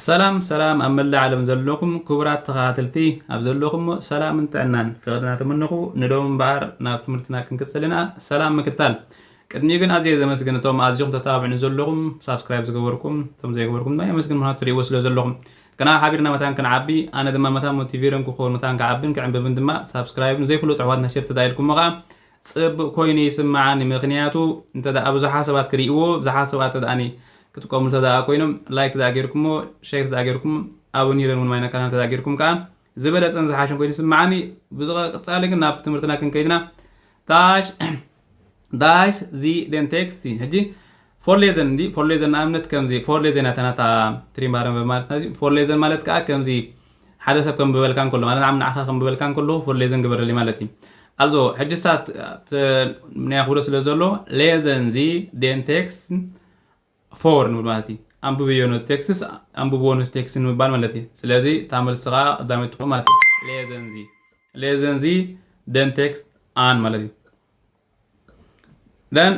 ሰላም ሰላም፣ ኣብ መላእ ዓለም ዘለኹም ክቡራት ተኸታተልቲ፣ ኣብ ዘለኹሞ ሰላምን ጥዕናን ፍቕሪ እናተመነኹ፣ ንሎም እምበኣር ናብ ትምህርትና ክንቅጽል ኢና። ሰላም ምክትታል። ቅድሚኡ ግን ኣዝየ ዘመስግን እቶም ኣዝኹም ተታብዕኒ ዘለኹም፣ ሳብስክራይብ ዝገበርኩም፣ እቶም ዘይገበርኩም ድማ የመስግን፣ ምኽንያቱ ትሪእዎ ስለ ዘለኹም። ግና ሓቢርና መታን ክንዓቢ፣ ኣነ ድማ መታን ሞቲቬረን ክኸውን፣ መታን ክዓብን ክዕንብብን ድማ ሳብስክራይብ፣ ንዘይፍሉጥ ኣሕዋትና ሸር ተዳኢልኩሞ ኸኣ ጽቡቕ ኮይኑ ይስምዓኒ። ምኽንያቱ እንተ ደኣ ብዙሓት ሰባት ክርእይዎ፣ ብዙሓት ሰባት እንተ ደኣኒ ክጥቀምሉ እንተ ደኣ ኮይኖም፣ ላይክ ደኣ ጌርኩሞ፣ ሼር ደኣ ጌርኩም፣ ኣቡኒረን እውን ማይና ካናል እንተ ደኣ ጌርኩም ከኣ ዝበለጸን ዝሓሸን ኮይኑ ይስምዓኒ። ብዝቐጻሊ ግን ናብ ትምህርትና ክንከይድና፣ ዳሽ፣ ዳሽ ዚ ደን ቴክስቲ። ሕጂ ፎርሌዘን እንዲ፣ ፎርሌዘን ንኣብነት ከምዚ፣ ፎርሌዘን እያ እታ ናታ ትሪምባረን ማለት ናዚ። ፎርሌዘን ማለት ከኣ ከምዚ ሓደ ሰብ ከም ብበልካ እንከሎ፣ ማለት ንዓም ንዓኻ ከም ብበልካ እንከሎ፣ ፎርሌዘን ግበረሊ ማለት እዩ። ኣልዞ፣ ሕጂ ሳት፣ ት-፣ ናይ ኣኽብሮ ስለ ዘሎ፣ ሌዘን ዚ ደን ቴክስት ፎር ንብል ማለት እዩ። ኣንብብዮ ነዚ ቴክስትስ፣ ኣንብብዎ ነዚ ቴክስት ንምባል ማለት እዩ። ስለዚ፣ እታ መልሲ ኸኣ ቀዳመይቲ ትኾን ማለት እዩ። ሌዘን ዚ፣ ሌዘን ዚ ደን ቴክስት ኣን ማለት እዩ። Dann,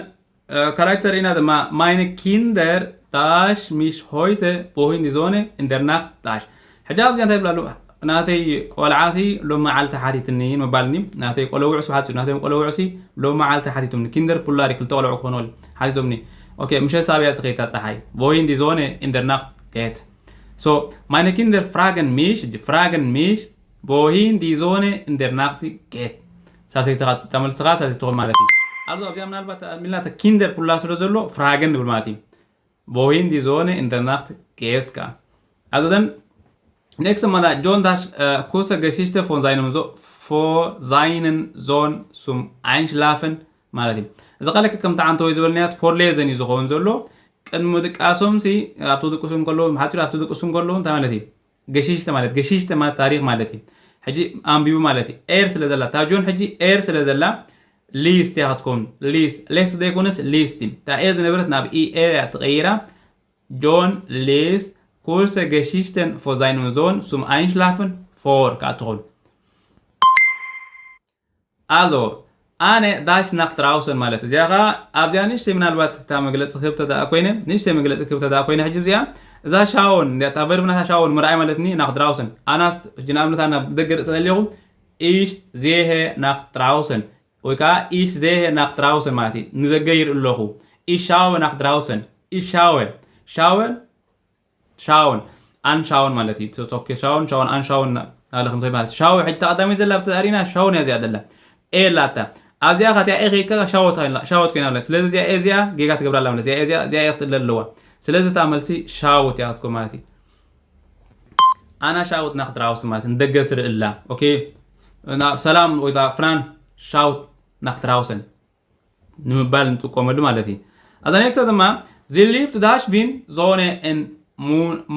ካልኣይ ተርእና ድማ፣ meine Kinder dash mich heute wohin die Sonne in der Nacht dash። ሕጂ ኣብዚኣ እንታይ ይብላ ኣለዉ? ናተይ ቆልዓሲ ሎም መዓልቲ ሓቲትኒ ምባልኒ። ናተይ ቆለውዕሲ ሓቲቱ፣ ናተይ ቆለውዕሲ ሎም መዓልቲ ሓቲቶምኒ። ኪንደር ፑላሪ ክልተ ቆልዑ ክኾኑ ሓቲቶምኒ። ኦኬ፣ ምሸት ሳብያ ትኸይታ ፀሓይ። Wohin die Sonne in der Nacht geht። So, meine Kinder fragen mich, fragen mich, wohin die Sonne in der Nacht geht። ሳልሰይቲ ኻ-፣ ተመልስኻ ሳልሰይቲ ትኾን ማለት እዩ። ኣብዚ ኣብዚኣ ምናልባት ሚልና ኪንደር ፑላ ስለ ዘሎ ፍራገን ንብል ማለት እዩ። Wohin die Sonne in der Nacht geht ከኣ። Also dann, nächste Mal, John dash, äh, kurze Geschichte von seinem So-, vor seinen Sohn zum Einschlafen ማለት እዩ። እዚ ቃል ከምቲ ዓንተወይ ዝበልናዮ ፎርሌዘን እዩ ዝኸውን ዘሎ። ቅድሚ ድቃሶምሲ፣ ኣብቲ ድቅሱ እንከሎ፣ ሓፂሩ ኣብቲ ድቅሱ እንከሎ እንታይ ማለት እዩ? ገሺሽተ ማለት፣ ገሺሽተ ማለት ታሪኽ ማለት እዩ። ሕጂ ኣንቢቡ ማለት እዩ። ኤር ስለ ዘላ፣ እታ ጆን ሕጂ ኤር ስለ ዘላ፣ ሊስት እያ ክትከውን። ሊስት፣ ሌስት ዘይኮነስ ሊስት እዩ። እታ ኤ ዝነበረት ናብ ኢ ኤ እያ ተቐይራ። ጆን ሊስት፣ ኩርሰ ገሺሽተን ፎር ዛይኑን ዞን፣ ሱም ኣይንሽላፍን፣ ፎር ከኣ ትኸውን። ኣዞ፣ ኣነ ዳሽ ናክ ድራውሰን ማለት እዚኣ ኸኣ ኣብዚኣ ንእሽተይ ምናልባት እታ መግለጺ ክህብ ተደኣ ኮይነ፣ ንእሽተይ መግለጺ ክህብ ተደኣ ኮይነ፣ ሕጂ እዚኣ፣ እዛ ሻውን፣ እታ ቨርብ ናታ ሻውን ምርኣይ ማለት ኒ ናክ ድራውሰን። ኣናስ፣ ሕጂ ንኣብነት ኣና ብደገ ርኢ ተደሊኹ፣ ኢሽ ዜሄ ናክ ድራውሰን፣ ወይ ከኣ ኢሽ ዜሄ ናክ ድራውሰን ማለት እዩ። ንደገ ይርኢ ኣለኹ። ኢሽ ሻወ ናክ ድራውሰን። ኢሽ ሻወ። ሻወ ሻውን፣ ኣን ሻውን ማለት እዩ። ቶኪዮ ሻውን፣ ሻውን፣ ኣን ሻውን ና-፣ ናለ ከም ማለት። ሻው ሕጂ ተቐዳሚ ዘላ ብቲ ኣሪና ሻውን እያ እዚኣ ዘላ። ኤ ላታ። ኣብዚኣ ኻትያ ኤ ኸይከ ሻወት ኮይና፣ ሻወት ኮይና ማለት። ስለዚ እዚኣ ኤ እዚኣ ጌጋ ትገብራ ኣላ ማለት። እዚኣ ኤ እዚኣ፣ እዚኣ ኤ ክትለ ኣለዋ። ስለዚ እታ መልሲ ሻወት እያ ክትኮን ማለት እዩ። ኣና ሻወት ናክ ድራውስ ማለት ንደገ ስርኢ እላ። ኦኬ። ናብ ሰላም ወይ ዳ ፍራን ሻወት ናክ ድራውሰን ንምባል ንጥቀመሉ ማለት እዩ። ኣዛ ኔክስት ድማ፣ ዚ ሊፍት ዳሽ ቪን ዞነ ን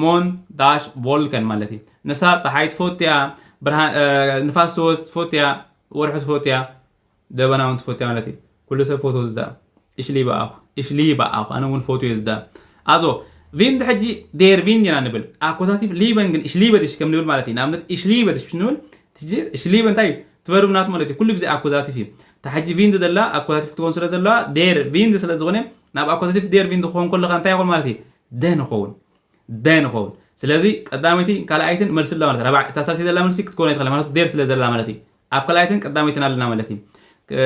ሞን ዳሽ ቮልከን ማለት እዩ። ንሳ ፀሓይ ትፈትያ፣ ብርሃን፣ እ፣ ንፋስ ትወ-፣ ትፈትያ፣ ወርሒ ትፈትያ፣ ደበና እውን ትፈትያ ማለት እዩ። ኩሉ ሰብ ፎቶ ዝዳ። Ich liebe auch. Ich liebe auch. ኣነ እውን ፎቶ እየ ዝዳ። ኣዞ፣ ቪንድ ሕጂ ዴር ቪንድ ኢና ንብል። ኣኮዛቲቭ ሊበን ግን ich liebe dich ከም ንብል ማለት እዩ። ንኣብነት ich liebe dich ንብል፣ ትጂ ich liebe እንታይ እዩ? ትቨርብ ናቱ ማለት እዩ። ኩሉ ግዜ ኣኮዛቲቭ እዩ። እታ ሕጂ ቪንድ ዘላ ኣኮዛቲቭ ክትኮን ስለ ዘለዋ፣ ዴር ቪንድ ስለ ዝኾነ፣ ናብ ኣኮዛቲቭ ዴር ቪንድ ክኾን ከለኻ እንታይ ይኾን ማለት እዩ? ደን ይኸውን። ደን ይኸውን። ስለዚ ቀዳመይቲ ካልኣይትን መልሲ ኣላ ማለት እዩ። ራብዓ-፣ እታ ሳልሰይቲ ዘላ መልሲ ክትኮን ኣይትኽእልን ማለት ዴር ስለ ዘላ ማለት እዩ። ኣብ ካልኣይትን ቀዳመይትን ኣለና ማለት እዩ። እ፣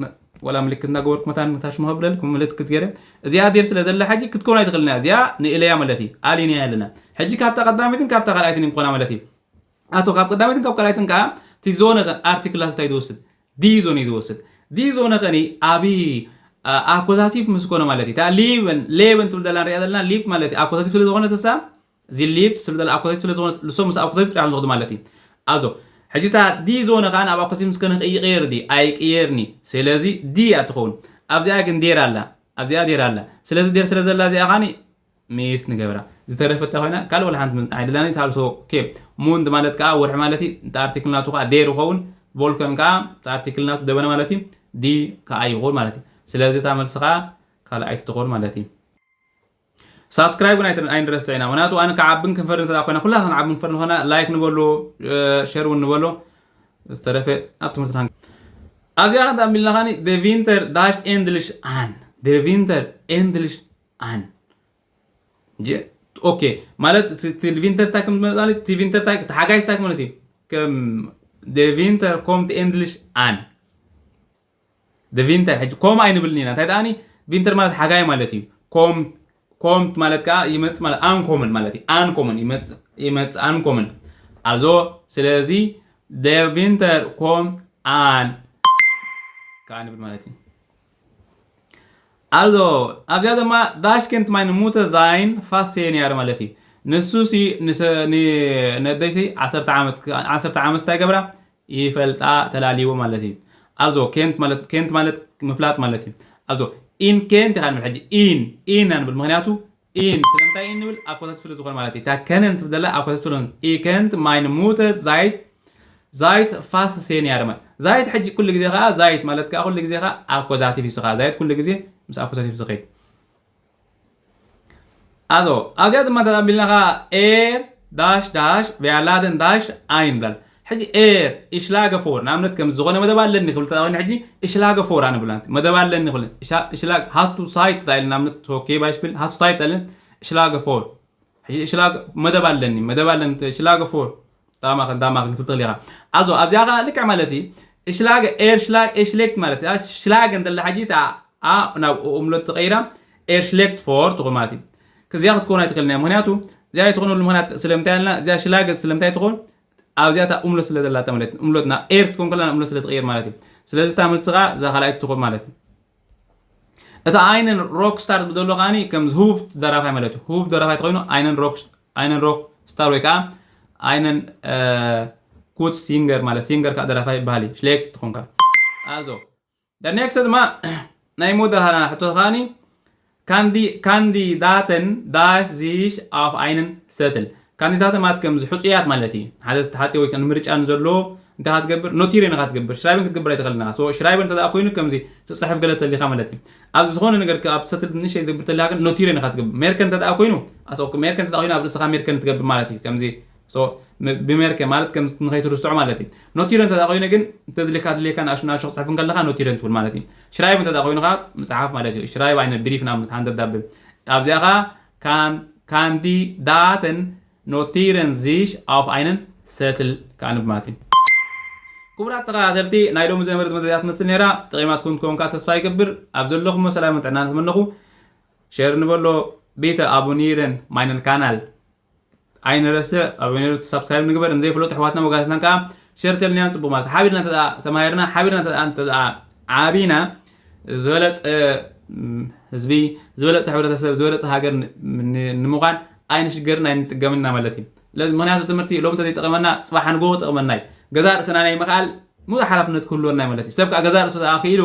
መ-፣ ወላ ምልክት እናገበርኩ መታን ታሽ መኸብለልኩም ምልክት ገይረ። እዚኣ ዴር ስለ ዘላ ሕጂ ክትኮን ኣይትኽእልን እያ። እዚኣ ንእለያ ማለት እዩ። ኣሊንያ ኣለና። ሕጂ ካብታ ቀዳመይትን ካብታ ካልኣይትን እዩ ክኾና ማለት እዩ። ኣሶ ካብ ቀዳመይትን ካብ ካልኣይትን ከኣ እቲ ዞነ ኣርቲክላት እንታይ ዝወስድ? ዲ ዞነ እዩ ዝወስድ። ዲ ዞነ ከኒ ኣብ፣ ኣ፣ ኣኮዛቲቭ ምስ ኮነ ማለት እዩ። እታ ሊብን፣ ሌብን ትብል ዘላ ንሪኣ ዘለና ሊብ ማለት እዩ። ኣኮዛቲቭ ስለ ዝኾነ ተሳ፣ እዚ ሊብ ትብል ዘላ ኣኮዛቲቭ ስለ ዝኾነ፣ ንሶም ምስ ኣኮዛቲቭ ጥራሕ እዮም ዝኸዱ ማለት እዩ። ኣዞ፣ ሕጂ እታ ዲ ዞነ ከኣ ናብ ኣኮዛቲቭ ምስ ኮነ ይቕየር ድዩ? ኣይቅየርኒ። ስለዚ ዲ እያ ትኸውን። ኣብዚኣ ግን ዴር ኣላ። ኣብዚኣ ዴር ኣላ። ስለዚ ዴር ስለ ዘላ እዚኣ ኸኒ ሚስ ንገብራ። ዝተረፈታ ኮይና ካልእ ወላ ሓንቲ ምምጻእ ኣይደላን። ታልሶ ኬ ሙንድ ማለት ከኣ ወርሒ ማለት እዩ። እቲ ኣርቲክል ናቱ ከኣ ዴር ይኸውን። ቮልከን ከኣ እቲ ኣርቲክል ናቱ ደበና ማለት እዩ። ዲ ከኣ ይኸውን ማለት እዩ። ስለዚ እታ መልሲ ከኣ ካልኣይቲ ትኸውን ማለት እዩ። ሳብስክራይብ እውን ኣይትር-፣ ኣይንረስዕ ኢና። ምክንያቱ ኣነ ክዓብን ክንፈርን እንተ ኮይና፣ ኩላትና ንዓብን ክንፈርን ንኾና፣ ላይክ ንበሎ፣ እ፣ ሸር እውን ንበሎ። ዝተረፈ ኣብ ትምህርትና። ኣብዚኣ ክንዳ ኣቢልና ኻኒ፣ ደ ቪንተር ዳሽ ኤንድልሽ ኣን። ደ ቪንተር ኤንድልሽ ኣን። ጀ-፣ ኦኬ፣ ማለት እቲ ቪንተር ስታይ ከም ዝመፅእ እቲ ቪንተር ታይ እቲ ሓጋይ ስታይ ማለት እዩ። ከም ደ ቪንተር ኮምት ኤንድሊሽ ኣን ደ ቪንተር ሕጂ ኮም ኣይንብልን ኢና። እንታይ ደኣኒ ቪንተር ማለት ሓጋይ ማለት እዩ። ኮምት ኮምት ማለት ከዓ ይመፅእ ማለት ኣንኮምን ማለት እዩ። ኣንኮምን ይመፅእ ይመፅእ ኣንኮምን ኣልዞ ስለዚ ደ ቪንተር ኮምት ኣን ከዓ ንብል ማለት እዩ። ኣልዞ ኣብዚኣ ድማ ዳሽ ኬንት ማይን ሙተ ዛይን ፋስ ሴንያር ማለት እዩ። ንሱ ሲ ንሰ- ን- ነደይሲ ዓሰርተ ዓመት ዓሰርተ ዓመት ስታይ ገብራ ይፈልጣ ተላልይዎ ማለት እዩ። ኣልዞ ኬንት ማለት ኬንት ማለት ምፍላጥ ማለት እዩ። ኣልዞ ኢን ኬንት ኢኻ ንብል ሕጂ ኢን ኢን ኣንብል ምክንያቱ ኢን ስለምንታይ ኢን ንብል ኣኮታት ፍሉ ዝኾነ ማለት እዩ። እታ ከነን ትብል ዘላ ኣኮታት ፍሉ ኢከንት ማይን ሙተ ዛይት ዛይት ፋስ ሴንያር ማለት ዛይት ሕጂ ኩሉ ግዜ ከዓ ዛይት ማለት ከዓ ኩሉ ግዜ ከዓ ኣኮዛቲቭ ይስኻ ዛይት ኩሉ ግዜ ምስ ኣኮዛቲቭ ዝኸይድ ኣዞ ኣብዚኣ ድማ ተቐቢልና ከዓ ኤር ዳሽ ዳሽ ቪያላደን ዳሽ ኣይን ብላል። ሕጂ ኤር ኢሽላገ ፎር ንኣብነት ከም ዝኾነ መደብ ኣለኒ ክብል ተጠቒምና ሕጂ ኢሽላገ ፎር ኣነ ብላል መደብ ኣለኒ ክብል ኢሽላግ ሃስቱ ሳይት ዳይል ንኣብነት ኦኬ ባይሽብል ሃስቱ ሳይት ዳይል ኢሽላገ ፎር ሕጂ ኢሽላግ መደብ ኣለኒ መደብ ኣለኒ ኢሽላገ ፎር ዳማኸን ዳማኸን ክትብል ትኽእል ኢኻ። ኣዞ ኣብዚኣ ከዓ ልክዕ ማለት እዩ ኢሽላገ ኤር ሽላግ ኤሽሌክት ማለት እዩ ሽላግ እንተላ ሕጂ እታ ኣ ናብ ኡምሎት ተቐይራ ኤር ሽሌክት ፎር ትኾን ማለት እዩ። ከዚኣ ክትኮን ኣይትኽእልን እያ ምክንያቱ እዚኣ ኣይትኾነሉ ምክንያት ስለምንታይ ኣለና እዚኣ ሽላገ ስለምንታይ ትኾን ኣብዚኣ እታ ኡምሎት ስለ ዘላታ ማለት እዩ ኡምሎት ናብ ኤር ክትኮን ከላ ኡምሎት ስለ ትቕየር ማለት እዩ። ስለዚ እታ መልሲ ከዓ እዛ ካልኣይቲ ትኾን ማለት እዩ። እታ ኣይነን ሮክ ስታር ዝብል ዘሎ ከዓኒ ከም ሁብ ደራፋይ ማለት እዩ። ሁብ ደራፋይ ተኮይኑ ኣይነን ሮክ ኣይነን ሮክ ስታር ወይ ከዓ ኣይነን ኩት ሲንገር ማለት ሲንገር ከዓ ደራፋይ ይበሃል እዩ። ሽሌክ ትኾንካ ኣዞ ደ ኔክስት ድማ ናይ መወዳእታ ሕቶ ከዓኒ ካንዲ ካንዲዳተን ዳሽ ዚሽ ኣፍ ኣይነን ሰትል ካንዲዳት ማለት ከምዚ ሕፁያት ማለት እዩ። ሓደ ዝተሓፅየ ወይ ከዓ ንምርጫ ንዘሎ እንታይ ክትገብር ኖቲሬን ኢኻ ትገብር ሽራይብን ክትገብር ኣይትኽእልን ኢኻ። ሽራይብን እንተ ኮይኑ ከምዚ ትፅሕፍ ገለ ተሊኻ ማለት እዩ። ኣብዚ ዝኾነ ነገር ኣብ ሰትል ንእሽተይ ትገብር ተሊኻ ግን ኖቲሬን ኢኻ ትገብር። ሜርከን እንተ ኮይኑ ኣስኦክ ሜርከን እንተ ኮይኑ ኣብ ርእስኻ ሜርከን ትገብር ማለት እዩ። ከምዚ ብሜርከ ማለት ከም ንኸይትርስዖ ማለት እዩ። ኖቲሬን እንተ ኮይኑ ግን እንተድልካ ድልካ ንኣሽናሾ ክፅሕፍ እንከለካ ኖቲሬን ትብል ማለት እዩ። ሽራይብ እንተ ኮይኑ ከዓ ምፅሓፍ ማለት እዩ። ሽራይብ ዓይነት ብሪፍ ናምነት ሃንደርዳብ ኣብዚኣ ከዓ ካንዲዳተን ኖቲረን ዚሽ ኣፍ ኣይነን ሰትል ከኣንብ ማለት እዩ። ክቡራት ተኸታተልቲ ናይ ሎሚ ዝነበረት መዘዚኣ ትመስል ነይራ። ጠቒማትኩም ትከውን ከዓ ተስፋ ይገብር። ኣብ ዘለኹሞ ሰላምን ጥዕናን ትመነኹ። ሸር ንበሎ ቤተ ኣቡኒረን ማይነን ካናል ኣይንረስዕ። ኣቡኒረ ሳብስክራይብ ንግበር። ንዘይፍለጡ ኣሕዋትና ወጋታትና ከዓ ሸር ተልንያን ፅቡቅ ማለት ሓቢርና እንተ ተማሂርና ሓቢርና እንተ ዓቢና ዝበለፀ ህዝቢ ዝበለፀ ሕብረተሰብ ዝበለፀ ሃገር ንምኳን ኣይንሽገርን ኣይንፅገምና ማለት እዩ። ስለዚ ምክንያቱ ትምህርቲ ሎም ተዘይጠቐመና ፅባሕ ንጎ ክጠቕመና እዩ። ገዛ ርእስና ናይ ምኽኣል ሙሉእ ሓላፍነት ክህልወና ማለት እዩ። ሰብ ከዓ ገዛ ርእሱ ተኣኪሉ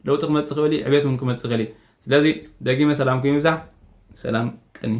ለውጢ ክመፅእ ክእል እዩ። ዕቤት እውን ክመፅእ ክእል እዩ። ስለዚ ደጊመ ሰላምኩም ይብዛሕ። ሰላም ቀኒ